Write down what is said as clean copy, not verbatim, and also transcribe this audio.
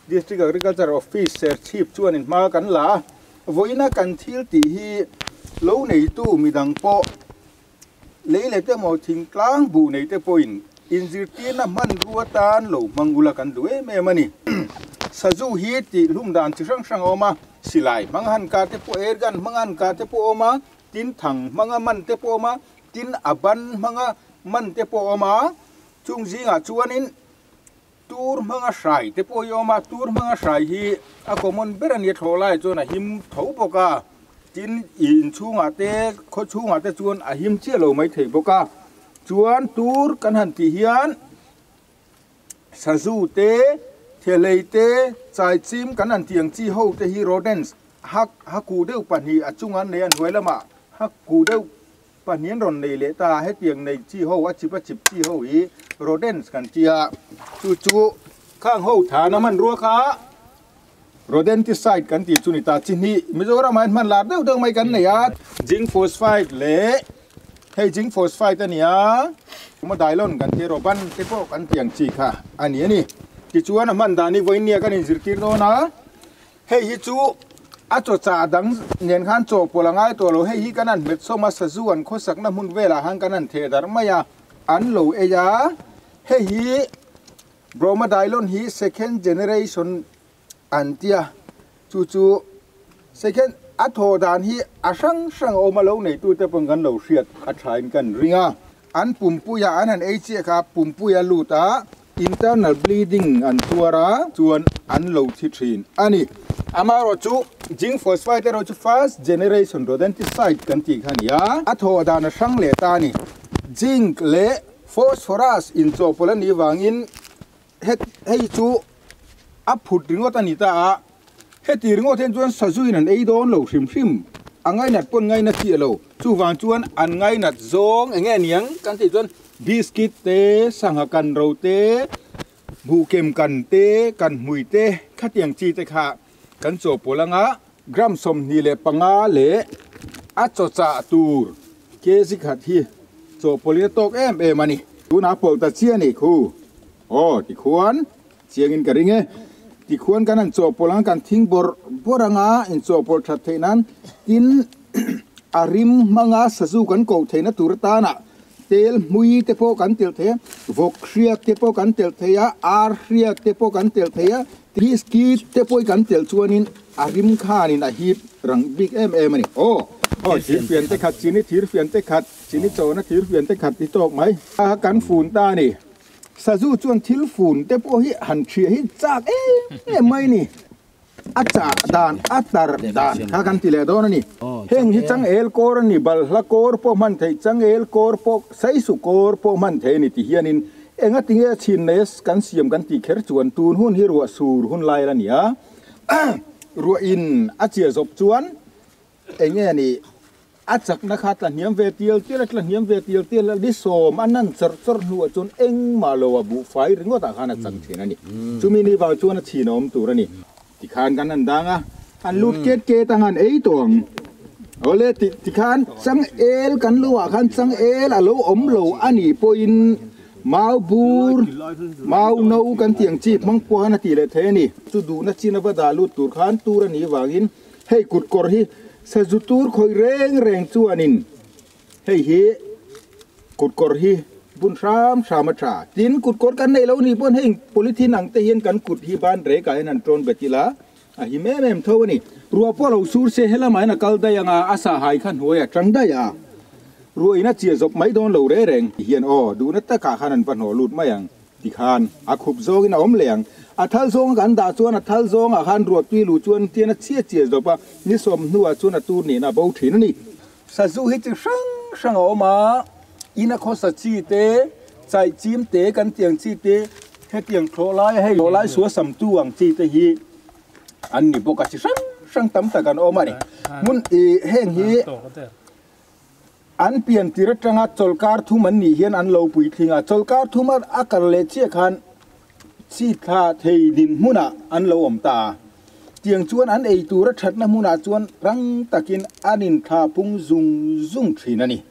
District Agriculture Office Serchhip chuanin hma kan la a, vawiina kan thil tih hi lo neitu midang pawh lei leh te emaw thingtlang buh nei te pawhin inzirtirna hmanrua tan lo hmang ula kan duh em em a ni. Sazu hi tih hlum dan chi hrang hrang a awm a, silai hmang han kah te pawh, air gun hmang han kah te pawh a awm a, tin thang hmanga man te pawh a awm a, tin a ban hmanga man te pawh a awm a, chung zingah chuanin Tur hmanga hrai te pawh hi a awm a, tur hmanga hrai hi a common ber a ni a, thlawh lai chuan a him tho bawk a, tin ih inchhungah te khaw chhungah te chuan a him chiah lo mai thei bawk a, chuan tur kan han tih hian sazu te, thehlei te, chaichim kan han tih ang chi ho te hi rodents hak hakuh deuh pahnih a chunga an nei a, hnuai lamah hakuh deuh Pahnih an rawn nei leh ta a, hetiang nei chi ho, a chip a chip chi ho hi rodents kan ti a, chu chu khang ho thana hmanrua kha rodenticide kan tih chu ni ta, chi hnih Mizoram ah hian hman lar deuh deuh mai kan nei a, zinc phosphide leh hei zinc phosphide a ni a, Dylon kan ti a, Roban te pawh kan tih ang chi kha a ni a ni. Tichuan a hman dan hi vawiin nia kan inzirtir dawn a. Hei hi chu a chaw chah dang nen khan chaw pawlh a ngai tawh lo, hei hi kan han hmet sawm a, sazu an khawsakna hmun velah khan kan han theh darh mai a, an lo ei a, hei hi Bromadiolone hi second generation an tia, chu chu second a thaw dan hi a hrang hrang a awm a, lo neitute pawn kan lo hriat a thain kan ring a. An pumpuia an han ei chiah kha pumpuia lut a, Internal bleeding an tuar a, chuan an lo thi thin a ni. Amaherawh chu zinc phosphide erawh chu first generation rodenticide kan tih kha a ni a, a thawh dan a hrang leh ta a ni. Zinc leh phosphorus inchawhpawlh a nih vangin hei chu a phut ringawt a ni ta a, heti ringawt hian chuan sazuin an ei dawn lo hrim hrim, a ngainat pawn ngaina chiah lo. Chuvang chuan an ngainat zawng eng nge niang kan tih chuan biscuit te, sangha kan ro te, buhkem kan te, kan hmui te khatiang chi te kha kan chawhpawlh anga gram 25 leh a chaw chah tur kg khat hi chawhpawlhin a tawk em em a ni. Tunah pawlh ta chiah a nih khu. Aw tikhuan chiangin ka ring e. Tikhuan kan han chawhpawlh anga kan thing bawrh bawrh anga inchawhpawlh that theih nan tin a rim hmanga sazu kan koh theihna tur atana tel hmui te pawh kan telh thei a, vawk hriak te pawh kan telh thei a, ar hriak te pawh kan telh thei a, biscuit te pawh kan telh chuanin a rim khanin a hip rang bik em em a ni. Aw aw thir fian te khat chini thir fian te khat chini chawhna thir fian te khat i tawk mai a kan fun ta a ni. Sazu chuan thil fun te pawh hi han ṭhiah hi chak em em mai a ni. A chah dan, a tar dan kha kan ti leh dawn a ni. Heng hi changel kawr a ni, balhla kawr pawh hman theih, changel kawr pawh, saisu kawr pawh hman theih a ni ti hianin enga tinge a chhin nei a kan siam kan tih kher chuan tun hun hi ruah sur hun lai la ni a, ruah in a chiah zawp chuan Eng nge ni? A chakna kha tla hniam ve tial tial a, tla hniam ve tial tial a, ni sawm a nan chawrh chawrh hnuah chuan engmah lo a buhfai ringawt ah khan a chang thin a ni. Chumi ni vang chuan a chhin a awm tur a ni. Tikhan kan han dang a, an lut ket ket ang an ei tawh ang. Awle ti tikhan changel kan lo ah khan changel a lo awm lo a nih pawhin mau bur, mau no kan tih ang chi hmang pawh khan a tih leh thei a ni. Chu duhna chin a va dah lut tur khan tur a nih vangin Hei kutkawr hi sazu tur khawih reng reng chuanin hei hi kutkawr hi bun hram hram a tha. Tin, kutkawr kan neih loh nih pawn heng polythene ang te hian kan kut hi ban rek ah hian han tawn bet ila a him em em tho a ni. Ruah pawh lo sur se helamah hian a kal daih ang a, a sa hai kha hnuai a tang daih a, ruah in a chiah zawp mai dawn lo reng reng hian aw duhna takah khan an va hnawh lut mai ang. Tikhan a khup zawngin a awm leh ang. A thal zawnga kan dah chuan a thal zawngah khan ruahtui luh chuan tian a chhiat chiah zawp a, ni sawm hnuah chuan a tur nihna a bo thin a ni. Sazu hi chi hrang hrang a awm a, ina khawsa chi te, chaih chim te, kan tiang chi te, hetiang thlawh lai hei thlawh lai sual samtu ang chi te hi an ni bawk a, chi hrang hrang tam tak an awm a ni. Hmun ih heng hi. An pian tir atanga chawlhkar thum an nih hian an lo puitling a, chawlhkar thum a kal leh chiah khan chi thla thei dinhmunah an lo awm ta a. Tiang chuan an ei tur a thatna hmunah chuan rang takin an inthla pung zung zung thin a ni.